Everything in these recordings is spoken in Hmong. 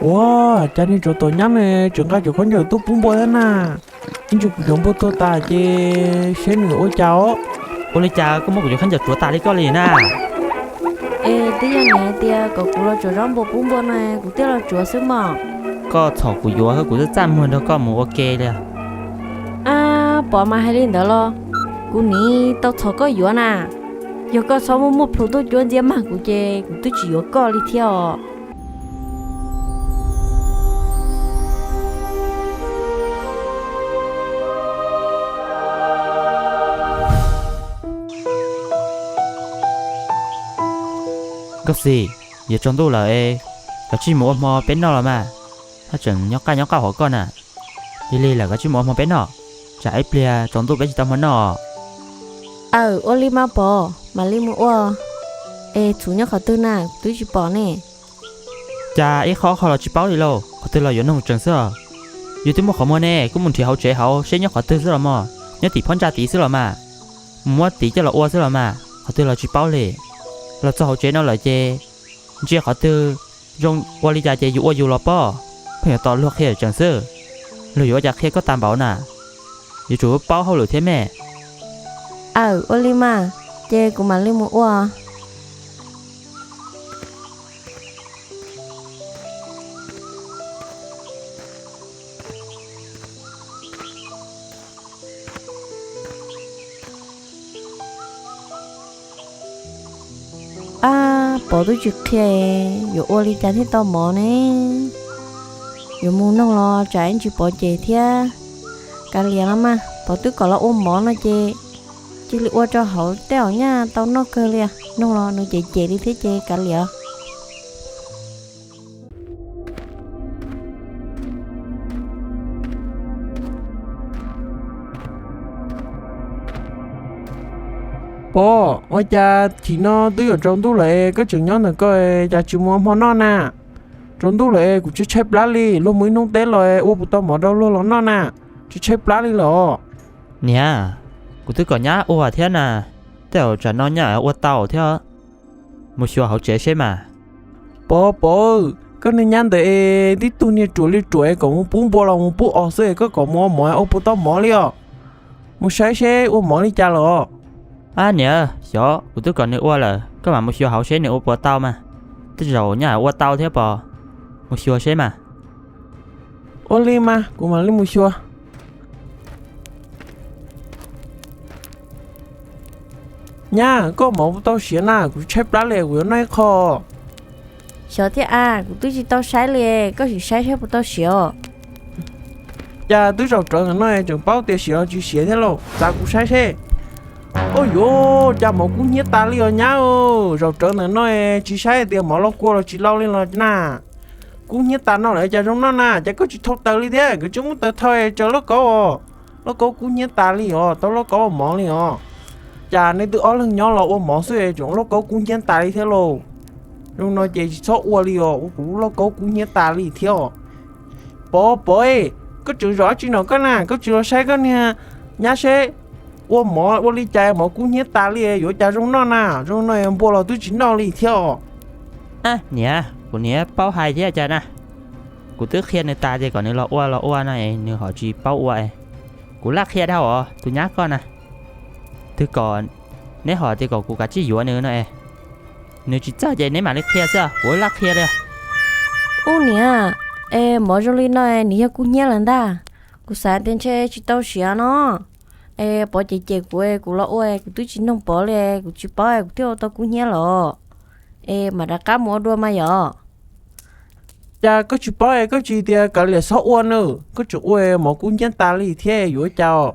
Ua, cas niag Tsuav Tuam nyab ne tseem nqa cov khaub ncaws tuaj pub npua thiab na? Ib ntsis kuv cov npua tuag tas ces seb nws ua cas os. Ua li cas koj muab kuv cov khaub ncaws tsuav tas li koj li na? Es twb yog nws hais tias kom kuv los tsuav zaub npua pub npua no kuv thiaj los tsuav xwb mog. Koj txhom kuv yuav, kuv twb txaj muag nrog koj mus ua ke li. Ab, Pov mas hais li ntawd los? Kuv nim tau txhom koj yuav na. Yog koj txhob muaj muaj plhus tuaj cuab ntxiab mag kuv ces kuv twb tsis yuav koj li thiab os. Nkauj Xis, yuav tsaus ntuj lawm, kav tsij mus ua hmo peb noj los mas. Haj tseem nyob qaj nyob qaj hauv koj na. Lig lig lawm, kav tsij mus ua hmo peb noj, tsam ib pliag tsaus ntuj peb tsis tau hmo noj. Aw, ua li mas Pov, mam li mus ua. Es txhuv nyob qhov twg na, kuv twb tsis pom ne. Cas ib qho qho los tsis paub li lauj, qhov twg los yuav noog tsees xwb. Yus twb muaj qhov muag ne, kuj mus nrhiav hauv tsev hauv seb nyob qhov twg xwb los mog, nyob tim phab ntsa tid xwb los mas. Mus muab tid coj los ua xwb los mas, qhov twg los tsis paub li. Los txog hauv tsev no lawm ces ntsia qhov twg zoo ua li cas ces yus ua yus los pob. Pheej yuav tos luag qhia tsees xwb. Luag yuav ua cas qhia koj tag npaum na? Yuav tsum paub hauj lwm thiab me. Aw, ua li mas, ces kuv mam li mus ua. Ab, Pov twb tsis qhia, yuav ua li cas thiaj tau mov ne? Yuav mus noog los tsam ib ntsis Pov cem thiab. Kav liam los mas, Pov twb kom los ua mov no ces cia li ua rau hauv tej hauv nyaj tau noj kawg li. Noog los nws cem cem li thiab ces kav liam. Pov, ua cas chim no twb yuav tsaus ntuj lawm koj tseem nyob ntawm koj, cas tsis mus ua hmo noj na? Tsaus ntuj lawm, kuv tshaib tshaib plab li, luag mus ib hnub teb los ua puas tau mov rau luag los noj na, tshaib tshaib plab li lawm os. Niam, kuv twb kom nyab ua thiab na, tej zaum tsam no nyab ua tau thiab. Mus xyuas hauv tsev seb mas. Pov, Pov, koj niag nyab ntawd es tib tug niag ruam li ruam es kom mus pub npua los mus pub os xwb es koj kom mus ua mov ua puas tau mov li os. Mus saib seb ua mov li cas los. Ab niam, xyov, kuv twb kom nws ua lawm, koj mam mus xyuas hauv seb nws ua puas tau mas. Tej zaum nyab ua tau thiab pob, mus xyuas seb mas. Ua li mas kuv mam li mus xyuas. Nyab, koj mov puas tau siav na, kuv tshaib plab li, kuv yuav noj ib qho. Xyov thiab a, kuv twb tsis tau saib li, koj sim saib saib puas tau siav os. Cas twb zaum rawv ntawm no tseem paub tias siav los tsis siav thiab lauj, txav kuv saib seb. Ua yuav, cas mov kub hnyiab tas li os nyab, zaum rawv ntawm no tsis saib tias mov lauj kua los tsis lau li los na. Kub hnyiab tas no lawm cas zoo noj na, cas koj tsis thau taws li thiab, koj tsis muab taws thau tsaws lauj kaub os. Lauj kaub kub hnyiab tas li os, tau lauj kaub ua mov li os. Cas nej twb ob leeg nyob los ua mov xwb tseem lauj kaub kub hnyiab tas li thiab lauj. Zoo no ces tsis txhob ua li os, ua kuv lauj kaub kub hnyiab tas li thiab os. Pov, Pov, koj tseem zaum dab tsi no koj na, koj tsis los saib koj niag nyab seb ua mov ua li cas mov kub hnyiab tas li, yuav cas zoo noj na, zoo no npua los twb tsis noj li thiab os. Niam, kuv niam paub hais thiab cas na. Kuv twb qhia nws tas tias kom nws los ua los ua no es nws ho tsis paub ua. Kuv laj qhia dhau os tus nyab koj na. Twb kom neb ho tias kom kuv kav tsij yuav nws no es, nws tsis txawj ces neb mam li qhia xwb, kuv laj qhia li. Ub niam, es mov zoo li no nws yog kub hnyiab lawm ntag. Kuv xav tias ntshe tsis tau siav no. Es Pov cem cem kuv, kuv los ua kuv twb tsis noog Pov li, kuv tsis paub kuv thiaj ua tau kub hnyiab los. Es mam rov qab mus ua dua mas yom. Cas koj tsis paub es koj tsis tias kav liam txhob ua na, koj tseem ua mov kub hnyiab tas li thiab yuav ua cas os.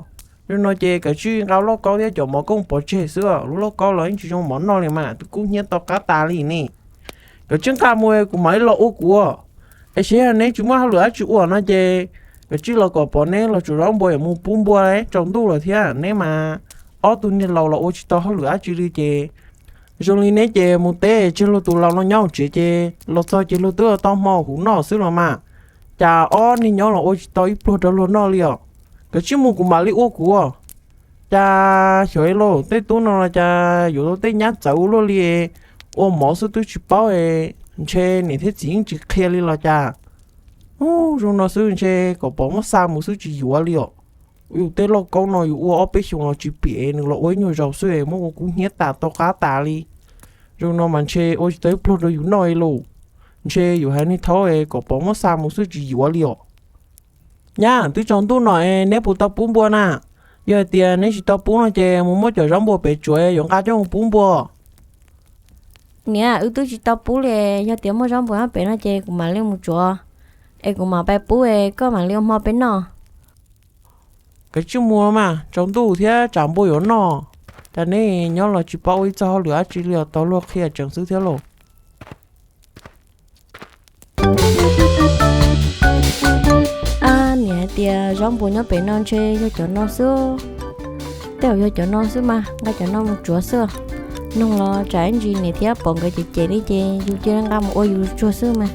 Zoo no ces kav tsij nqa lauj kaub thiab cov mov koj mus pov tseg xwb, lub lauj kaub los yeej tsis zoo mov noj li mas twb kub hnyiab to qab tas li ne. Kav tsij nqa mus kuv mam li los ua kuv. Es seb yog neb tsis muaj hauj lwm dab tsi ua no ces kav tsij los kom Pov neb los tsuav zaub npua es mus pub npua, tsaus ntuj lawm thiab neb mas ob tug niag laus los ua tsis tau hauj lwm dab tsi li ces zoo li neb ces mus teb tseg luag tus laus no nyob hauv tsev ces los txog ces luag twb tau hmo huv noj xwb los mas. Cas ob niag nyob los ua tsis tau ib pluag rau luag noj li os. Kav tsij mus kuv mam li ua kuv. Cas xyov lauj, tej tub no los cas yuav tau tej nyab txawv ua luaj li, ua mov xwb twb tsis paub, ntshe niam thiab txiv yeej tsis qhia li los cas. Ub, zoo no xwb ntshe kom Pov muab xa mus xwb tsis yuav li os. Yus tej lauj kaub no yus ua ob peb xyoos los tsis pim, nws los ua ib nyuag zaus xwb muab ua kub hnyiab tas tau qab tas li. Zoo no mas ntshe ua tsis tau ib pluag rau yus noj li lauj. Ntshe yus hais nej thaub kom Pov muab xa mus xwb tsis yuav li os. Nyab, twb tsaus ntuj no es neb puas tau pub npua na? Yog hais tias neb tsis tau pub no ces mus muab cov zaub npua pem tsuav yuav nqa coj mus pub npua. Niam, wb twb tsis tau pub li, yog tias muaj zaub npua nyob pem no ces kuv mam li mus tsuav, es kuv mam pais pub es koj mam li ua hmo peb noj. Kav tsij mus mas, tsaus ntuj thiab tsam npua yuav noj. Cas neb nyob los tsis paub ua ib txoj hauj lwm dab tsi li os, tau luag qhia tseem xwb thiab lauj. Ab, niam hais tias zaub npua nyob pem no ntshe yog cov no xwb. Tej zaum yog cov no xwb mas, nqa cov no mus tsuav xwb. Noog los tsam ib ntsis niam thiab Pov nkawd cem cem li ces yus cia li nqa mus ua yus tsuag xwb mas.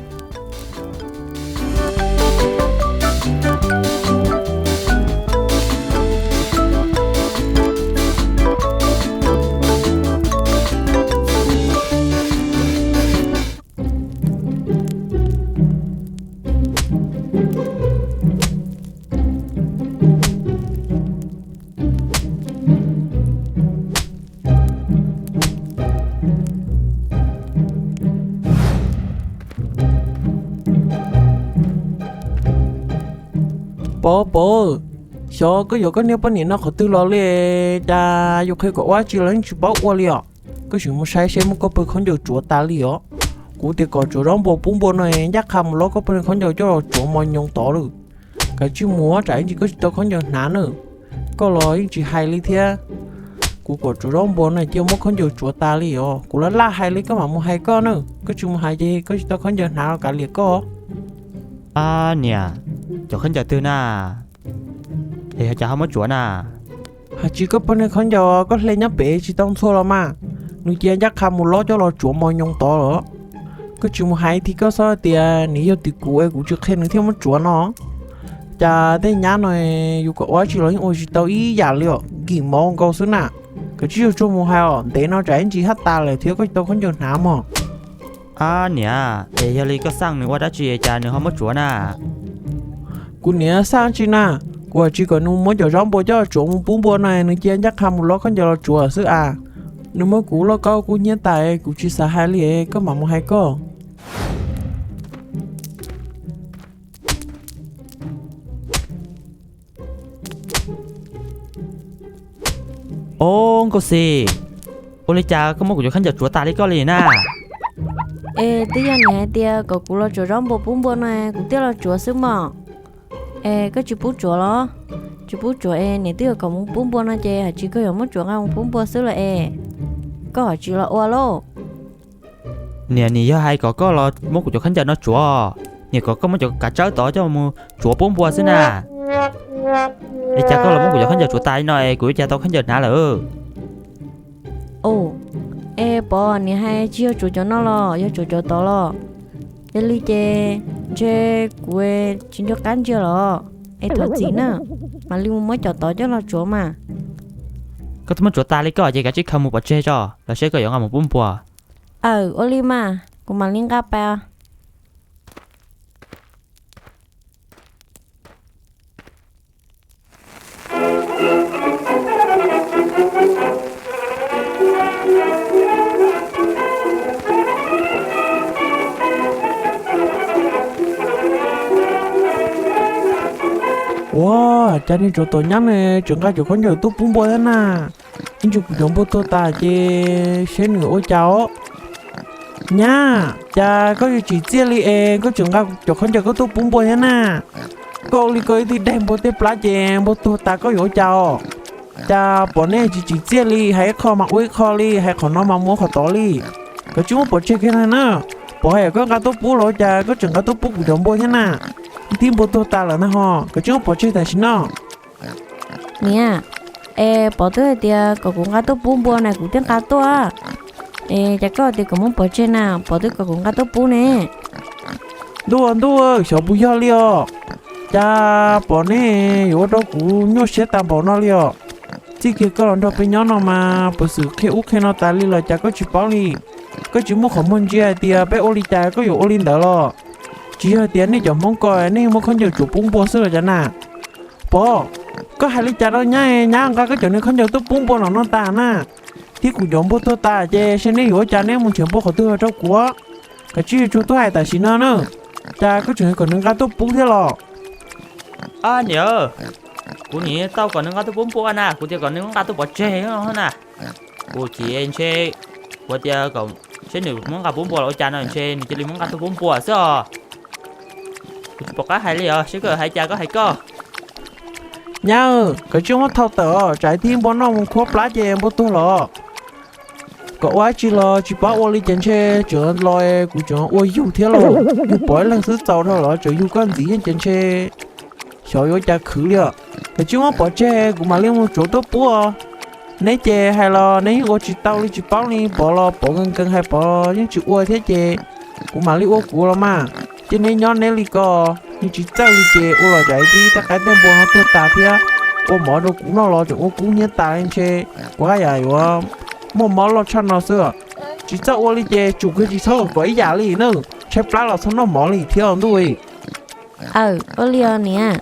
Pov, Pov, xyov koj yuav koj niag poj niam no qhov twg los li, cas yus qhia kom ua dab tsi los yeej tsis paub ua li os. Koj tseem mus saib seb muab koj pawg khaub ncaws tsuav tas li os. Kuv tias kom tsuav zaub npua pub npua no ncaj qha mus lob koj pawg khaub ncaws coj los tsuav mos nyoos tod lawm. Kav tsij mus, tsam ib ntsis koj tsis tau khaub ncaws hnav na. Koj los yeej tsis hais li thiab. Kuv kom tsuav zaub npua no cia muab khaub ncaws tsuav tas li os. Kuv laj laj hais li koj mam mus hais koj na. Koj tsis mus hais ces koj tsis tau khaub ncaws hnav los kav liam koj. Ab niam, cov khaub ncaws twg na? Es yog cas ho muab tsuav na? Hais tsis koj pawg niag khaub ncaws koj hle nyob pem tsis tau ntxhua los mas, nws cia ncaj qha mus lob coj los tsuav mos nyoos tod lawm. Koj tsis mus hais thiab koj xav tias nws yog tim kuv es kuv tsis qhia nws thiaj muab tsuav no. Cas tej nyab no yus kom ua dab tsi los yeej ua tsis tau ib yam li os, nkim mov nkaus xwb na. Kav tsij yuav tsuag mus hais os, ntev no tsam ib ntsis haj tas lawm thiab koj tsis tau khaub ncaws hnav mog. Ab niam, es yog li koj xaj nws ua dab tsi cas nws ho muab tsuav na? Kuv niam xaj tsi na, kuv hais tsis kom nws muab cov zaub npua coj tsuav mus pub npua no nws cia ncaj qha mus lob khaub ncaws los tsuav xwb as. Nws muab kuv lauj kaub kub hnyiab tas, kuv tsis xav hais li, koj mam mus hais koj. Ob, Nkauj Xis, ua li cas koj muab kuv cov khaub ncaws tsuav tas li koj li na? Es twb yog nws hais tias kom kuv los tsuav zaub npua pub npua no kuv thiaj los tsuav xwb mog. Es koj tsis pub tsuav los? Tsis pub tsuav es niam twb yog kom mus pub npua no ces hais tsis koj yuav muab tsuav nqa mus pub npua xwb los es, koj hais tsis los ua lauj. Niam, nim yog hais kom koj los muab kuv cov khaub ncaws no tsuav, niam kom koj muab cov kav tsawb tod coj mus tsuav pub npua xwb na. Es cas koj los muab kuv cov khaub ncaws tsuav tas li no es kuv yuav cas tau khaub ncaws hnav lawm. Ua, es Pov, niam hais tsis yog tsuav cov no los yog tsuav cov tod los? Yog li ces ntshe kuv tsis nco qab ntsia los, es thov txim na, mam li mus muab cov tod coj los tsuav mas. Koj twb muab tsuav tas li koj ces kav tsij khaws mus pov tseg tso los seb koj yuav nqa mus pub npua. Aw, ua li mas, kuv mam li nqa pais. Ua, cas niag tsov tom nyab ne tseem nqa cov khaub ncaws tuaj pub npua thiab na? Ib ntsis kuv cov npua tuag tas ces seb nws ua cas os. Nyab, cas koj yuav tsim txiaj li es koj tseem nqa cov khaub ncaws koj tuaj pub npua thiab na? Koj ua li koj ib tug daig npua tej plab ces npua tuag tas koj yuav ua cas os? Cas Pov nej tsis tsim txiaj li, hais ib qho mas ua ib qho li, hais qhov no mas mus ua qhov tod li. Koj tsis muab pov tseg kiag na. Pov hais koj nqa tuaj pub los cas koj tseem nqa tuaj pub kuv cov npua thiab na? Ib tug npua tuag tas lawm na ho, koj tsis muab pov tseg tam sim no. Niam, es Pov twb hais tias kom kuv nqa tuaj pub npua na kuv thiaj nqa tuaj. Es cas koj tias kom muab pov tseg na, Pov twb kom kuv nqa tuaj pub ne. Ntuj, ntuj, xyov puas yog li os. Cas Pov nej yuav ua rau kuv nyuaj siab tas npaum no li os. Txij kiag koj los nrog peb nyob no mas puas xwm qhia ub qhia no tas li los cas koj tsis paub li. Koj tsis muaj qhov muag ntsia hais tias peb ua li cas koj yuav ua li ntawd los? Tsis yog tias nej cov Hmoob ko nej muaj khaub ncaws tsuas pub npua xwb los cas na? Pov, koj hais li cas rau nyab, nyab nqa koj cov niag khaub ncaws tuaj pub npua no no tas na. Thiab kuv cov npua tuag tas ces seb neb yuav ua cas, neb mus nrhiav npua qhov twg los rau kuv. Kav tsij tsuag tuaj hais tam sim no na. Cas koj tseem kom nws nqa tuaj pub thiab los? Ab niam, kuv nim tau kom nws nqa tuaj pub npua na, kuv tias kom nws nqa tuaj pov tseg na. Kuv chim ntshe, kuv tias kom seb nws muab nqa pub npua los ua cas no ntshe nws cia li muab nqa tuaj pub npua xwb os. Kuv tsis pom qab hais li os, seb koj hais cas koj hais koj. Nyab, kav tsij muab thau tawm os, tsam ib pliag npua noj mus khuab plab ces npua tuag los. Kom ua dab tsi los tsis pab ua li ces ntshe tseem los kuv tseem ua yug thiab los. Yus pom ib leeg xwb txaus dhau los tseem yug koj ntxiv yeej ces ntshe xyov yuav cas khwv li os. Kav tsij muab pov tseg kuv mam li mus tsuav tuaj pub. Neb ces hais los neb yeej ua tsis tau li, tsis paub li, Pov los Pov nkees nkees hais Pov yeej tsis ua thiab ces kuv mam li ua kuv los mas. Ces neb nyob neb li ko, nws tsis txawj li ces ua los tsam ib pliag tej qaib tej npua no tuag tas thiab ua mov rau kuv noj los tseem ua kub hnyiab tas li ntshe kuv haj yam yuav muaj mob loj tshaj no xwb. Tsis txawj ua li ces tsum kiag tsis txhob kom ib yam li na, tshaib plab los txhob noj mov li thiab ntuj. Aw, ua li os niam.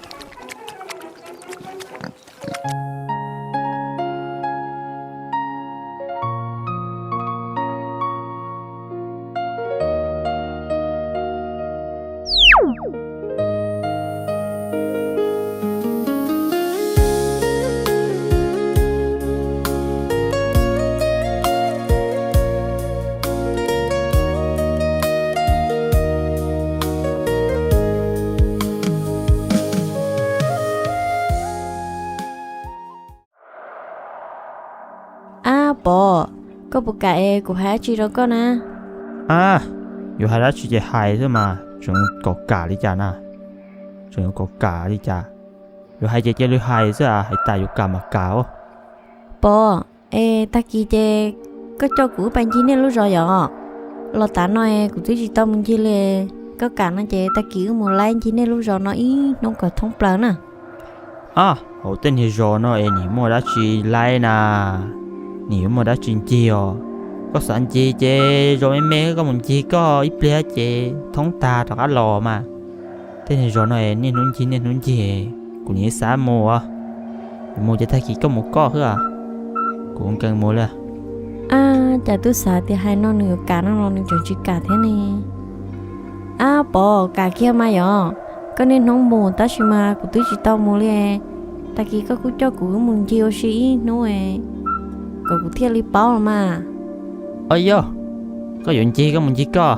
Ab Pov, koj puas kam es kuv hais dab tsi rau koj na? A, yuav hais dab tsi ces hais xwb mas, tseem kom kam li cas na? Tseem kom kam li cas? Yuav hais ces cia li hais xwb, hais tas yuav kam mas kam os. Pov, es tag kis ces koj coj kuv wb mus ncig nej lub zos yom? Los tav no kuv twb tsis tau mus ncig li. Koj kam no ces tag kis wb mus laib ncig nej lub zos no ib hnub kom thoob plaws na. A, hauv tej niag zos no es nim muaj dab tsi laib na? Nim yuav muaj dab tsi ncig os? Koj xav ncig ces zos me me, koj mus ncig koj ib pliag ces thoob tag rov qab los mas. Tej niag zos no es niaj hnub ncig niaj hnub ncig, kuv nim xav mus. Yuav mus ces tag kis koj mus koj xwb, kuv nkees mus li. A, cas twb xav tias hais no nws yuav kam no los nws tseem tsis kam thiab ne. A Pov, kam kiag mas yom. Koj niaj hnub mus tab sis mas kuv twb tsis tau mus li. Tag kis koj kuj coj kuv wb mus ncig ua si ib hnub kom kuv thiaj li paub los mas. Os yog, koj yuav ncig koj mus ncig koj.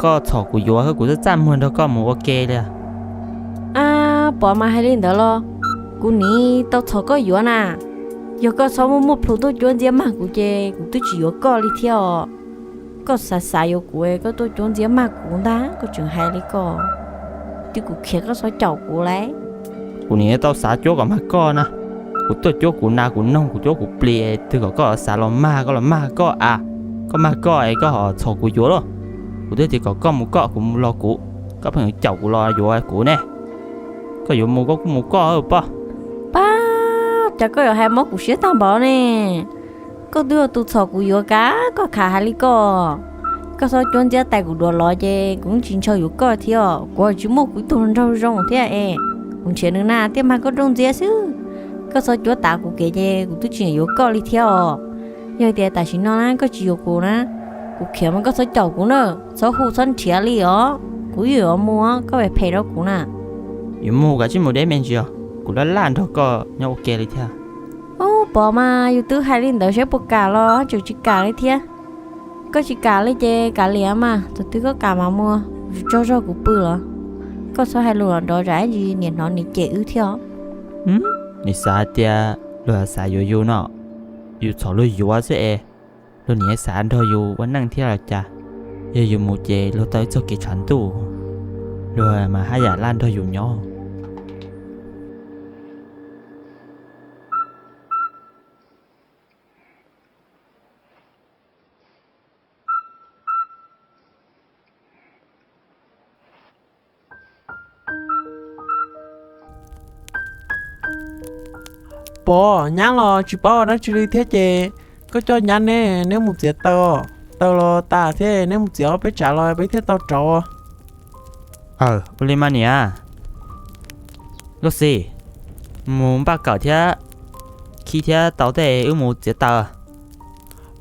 Koj txhom kuv yuav, kuv txaj txaj muag nrog koj mus ua ke li. A Pov, mas hais li ntawd los kuv nim tau txhom koj yuav na. Yog koj txhob muaj muaj plhus tuaj cuab ntxiab mag kuv ces kuv twb tsis yuav koj li thiab os. Koj xav xav yuav kuv, koj tuaj cuab ntxiab mag kuv ntag koj tseem hais li ko. Twb kuv khiav koj txhob caum kuv lauj. Kuv nim tau xav cuab kom mag koj na. Kuv tuaj cuab kuv nas kuv noog, kuv cuab kuv plis, twb kom koj xav los mag koj los mag koj a. Koj mag koj es koj ho txhom kuv yuav lauj. Kuv twb tias kom koj mus koj, kuv mus los kuv, koj pheej caum kuv los yuav kuv ne. Koj yuav mus koj kuj mus koj poj. Pab, cas koj yuav hais mob kuv siab tag npaum ne? Koj twb yog tus txhom kuv yuav kab koj khav hais li ko. Koj txhob cuab ntxiab tais kuv duav los ces kuv tsis ntshaw yuav koj thiab. Kuv tsis muaj kuv ib tug nraug zoo thiab es, kuv nrhiav nws na thiaj mag koj rooj ntxiab xwb. Koj txhob cuab tav kuv kev ces kuv twb tsis yuav koj li thiab os. Yog tias tam sim no na koj tsis yuav kuv na, kuv khiav mas koj txhob caum kuv na, txhob hu txhob nrhiav li os, kuv yeej yuav mus, koj phem phem rau kuv na. Yuav mus kav tsij mus deb me ntsis os, kuv laj laj nrog koj nyob ua ke li thiab. Ub, Pov, mas yus twb hais li ntawd seb puas kam los tseem tsis kam li thiab. Koj tsis kam li ces kav liam mas, thaum twg koj kam mas mus, tsaug zog kuv pw los. Koj txhob hais lus los nrov zam ib ntsis niam hnov niam cem wb thiab os. Nim xav hais tias luag xav yuav yus no, yus txhom luag yuav xwb es, luag nim xav nrog yus ua neej thiab los cas? Yog yus mus ces luag tau ib txoj kev tshav ntuj, luag mas haj yam laj nrog yus nyob. Pov, nyab los tsis paub ua dab tsi li thiab ces koj coj nyab neb, neb mus txiav taws, taws los tas thiab neb mus txiav ob peb tsav los peb thiaj tau rauv. Aw, ua li mas niam. Nkauj Xis, mus npaj kawm thiab, khi thiab tau tej wb mus txiav taws.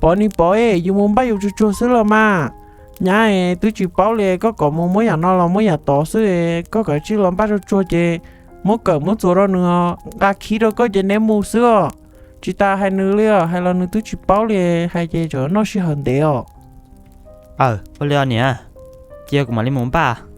Pov ni pov, yus mus npaj yus tsuag tsuag xwb los mas. Nyab es twb tsis paub li, koj kom mus muab yam no los muab yam tod xwb, koj kav tsij los npaj tsuag tsuag ces muab kawm muab txuas rau nws, nqa khi rau koj ces neb mus xwb os. Tsis tas hais nws li os, hais los nws twb tsis paub li, hais ces tsam noj sij hawm ntev os. Aw, ua li os niam, cia kuv mam li mus npaj.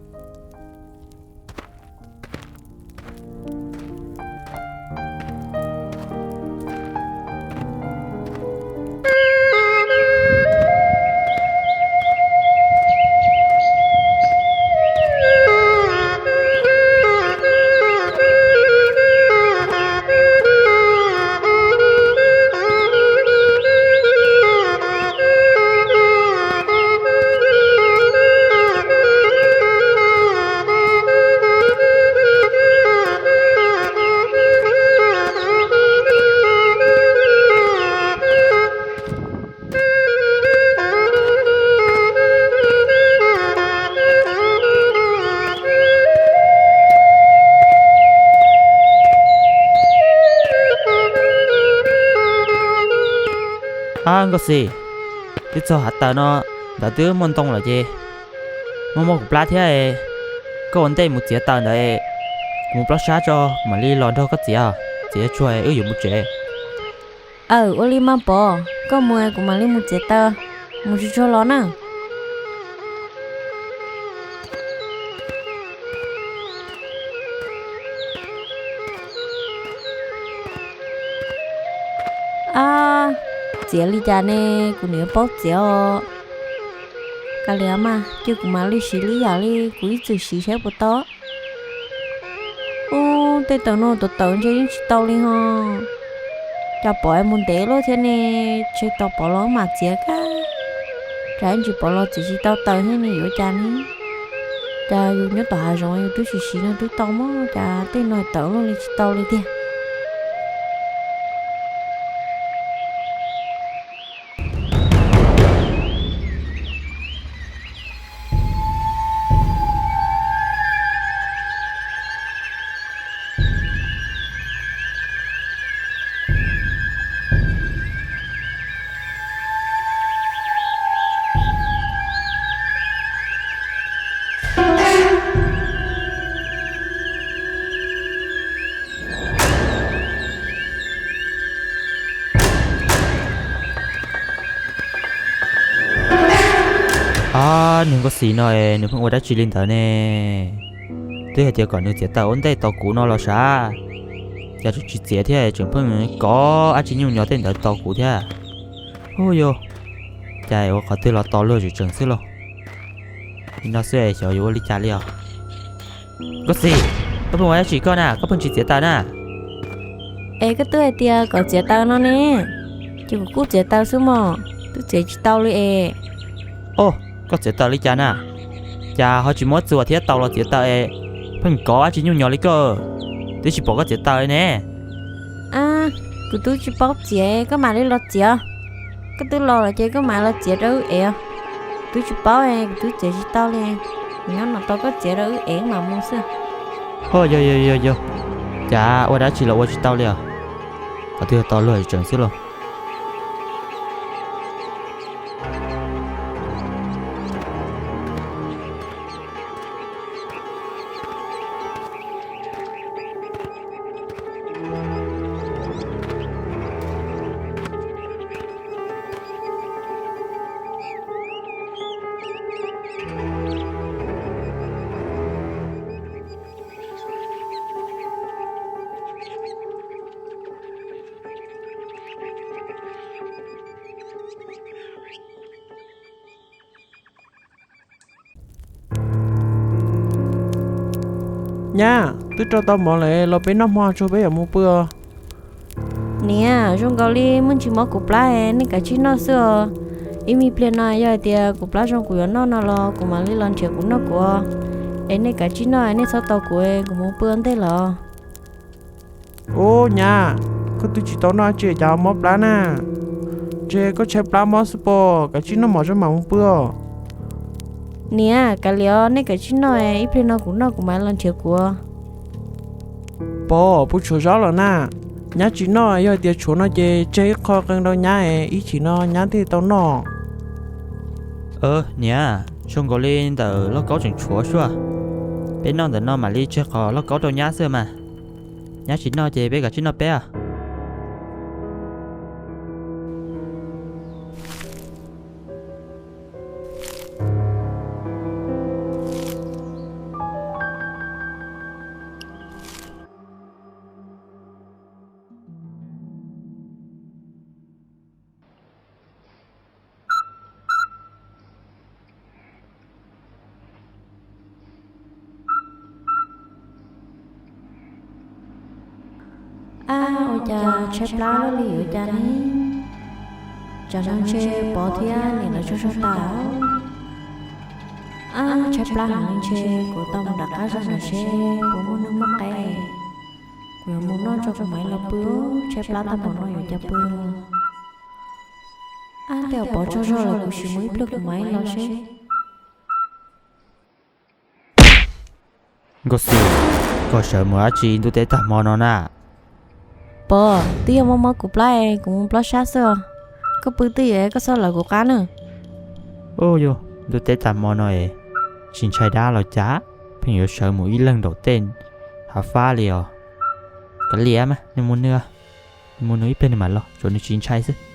Ab Nkauj Xis, twb txog hav taws no, ntawd twb muaj ntoo lawm ces muaj muaj kuv plab thiab, koj ua ntej mus txiav taws ntawd, kuv mus plob sab tso, kuv mam li los nrog koj txiav, txiav tsuag wb yuav mus tsev. Aw, ua li mas Pov, koj mus kuv mam li mus txiav taws, mus tsuag tsuag los na. Ab, txiav li cas ne, kuv niam paub txiav os. Kav liam mas, cia kuv mam li siv li yam li kuv ib txwm siv saib puas tau. Ub, tej taws no tawv tawv ntshe yeej tsis tau li ho. Cas Pov mus ntev luaj thiab ne, ntshe tos Pov los mam txiav kag. Cas ib ntsis Pov los txiav tsis tau taws thiab ne, yuav cas ne? Cas yus nyob tom hav zoov yus twb tsis siv no twb tau mog, cas tej no tawv luaj li tsis tau li tiag. Ab, niag Nkauj Xis no nws pheej ua dab tsi li ntawd ne? Twb hais tias kom nws txiav taws ua ntej tos kuv no los sav, cas tseem tsis txiav thiab, tseem pheej kov dab tsi nyuj nyos tej ntawd tos kuv thiab. Hu yog, cas ua qhov twg los tos luag tseem tseem xwb lauj? Li no xwb xyov yuav ua li cas li os. Nkauj Xis, koj pheej ua dab tsi koj na, koj pheej tsis txiav taws na? Es koj twb hais tias kom txiav taws no ne, ces kuv kuj txiav taws xwb mog, twb txiav tsis tau li es. Os, koj txiav taws li cas na? Cas ho tsis muab txuas thiab tau los txiav taws es, pheej kov dab tsi nyuj nyos li koj, twb tsis pom koj txiav taws li ne. Ab, kuv twb tsis paub txiav, koj mam li los txiav. Koj twb los lawm ces koj mam los txiav rau wb ev os. Kuv twb tsis paub, kuv twb txiav tsis tau li. Kuv nyob no tos koj txiav rau wb ev mam mus xwb. Ho yog yog yog yog, cas ua dab tsi los ua tsis tau li os. Qhov twg tos luag tseem xwb lauj. Nyab, twb rau tau mov lawm, los peb noj hmo tso peb yuav mus pw os. Niam, zoo nkaus li muaj ntsis mov kuv plab, nej kav tsij noj xwb os. Ib me pliag no yog hais tias kuv plab zoo kuv yuav noj no los kuv mam li los nrhiav kuv noj kuv. Es nej kav tsij noj, nej txhob tos kuv, kuv mus pw ua ntej lawm. Ub nyab, koj twb tsis tau noj tsi cas mob plab na? Ntshe koj tshaib plab mob xwb pob, kav tsij noj mov tso mam mus pw os. Niam, kav liam, nej kav tsij noj, ib pliag no kuv noj kuv mam los nrhiav kuv. Pov, puas tshuav zaub lawm na? Nyab tsis noj, yog tias tshuav no ces tseg ib qho qee rau nyab, ib chim no nyab thiaj tau noj. Niam, zoo nkaus li ntawm lauj kaub tseem tshuav suaj. Peb noj ntawm no mam li tseg qhov lauj kaub rau nyab xwb mas. Nyab tsis noj ces peb kav tsij noj peb. Ab, ua cas tshaib plab luaj li yuav cas ne? Tsam no ntshe Pov thiab niam lawv tsaug zog tas. Ab, tshaib plab heev li, ntshe kuv tau mus nram qab zog ntawd seb puas muaj nuj muaj qe, kuv yuav mus noj tso kuv mam li los pw. Tshaib plab tag npaum no yuav cas pw. Ab, tej zaum Pov tsaug zog lawm, kuv sim mus ib pliag kuv mam li los seb. Nkauj Xis, koj sawv mus dab tsi ntuj teb tag hmo no na? Pov, twb yog mob mob kuv plab es kuv mus plob sab xwb os. Koj pw twj ywm, koj txhob lawv kuv qab nawb. Ub yus, ntuj teb tag hmo no es tsis ntshai dab los cas, pheej yuav sawv mus ib leeg nraum tej hav fab li os. Kav liam mas, nws mus nws, nws mus nws ib pliag nws mam los, tsuav nws tsis ntshai xwb.